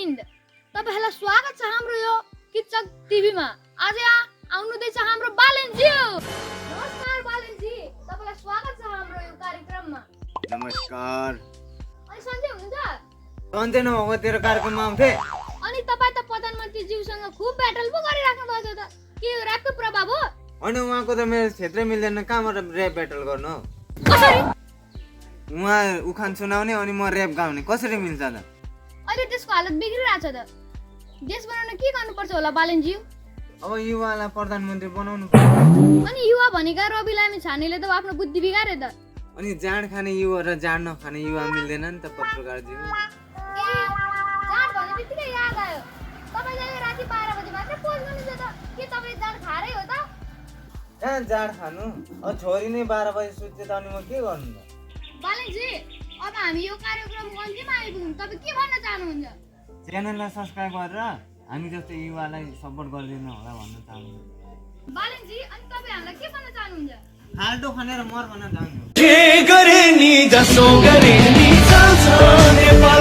गोविन्द तपाईहरुलाई स्वागत छ हाम्रो यो किचक टिभीमा। आज यहाँ आउनुहुँदैछ हाम्रो बालेनजी। नमस्कार बालेनजी, तपाईलाई स्वागत छ हाम्रो यो कार्यक्रममा। नमस्कार। अनि सन्चै हुनुहुन्छ? सन्चै नभएको तेरो कार्यक्रममा आउँथे। अनि तपाई त प्रधानमन्त्री ज्यूसँग खूब ब्याटल पो गरिराख्नु भएको छ त। के यो र्यापको प्रभाव हो? अनि उहाँको त मेरो क्षेत्र मिल्दैन, कहाँबाट र्याप ब्याटल गर्नु? कसरी? उहाँ उखान सुनाउने अनि म र्याप गाउने, कसरी मिल्छ त? अहिले त्यसको हालत बिग्रिरहेछ त। देश बनाउन के गर्नुपर्छ होला बालेनजी? अब युवालाई प्रधानमन्त्री बनाउनु पर्छ। अनि युवा भनेका रवि लामी छानेले त आफ्नो बुद्धि बिगारे त। अनि जाँड खाने युवा र जाँड नखाने युवा मिल्दैन नि त पत्रकारज्यू। जाँड भने बित्तिकै याद आयो, तपाईले राति 12 बजे मात्र पोस्ट गर्नुहुन्छ त। के तपाई जाँड खारै हो त? कहाँ जाँड खानु? अब छोरी नै 12 बजे सुत्छ त अनि म के गर्नु त? बालेनजी, अब हामी यो कार्यक्रमको अन्त्यमा आइपुग्यौं। तपाई के भन्न चाहनुहुन्छ? च्यानललाई सब्स्क्राइब गरेर हामी जस्तो युवालाई सपोर्ट गरिदिनु होला भन्न चाहन्छु। बालेनजी, अनि तपाई हामीलाई के भन्न चाहनुहुन्छ? फाल्टो खनेर मर भन्न चाहन्छु। जे गरे नि जसो गरे नि चल्छ नेपाल।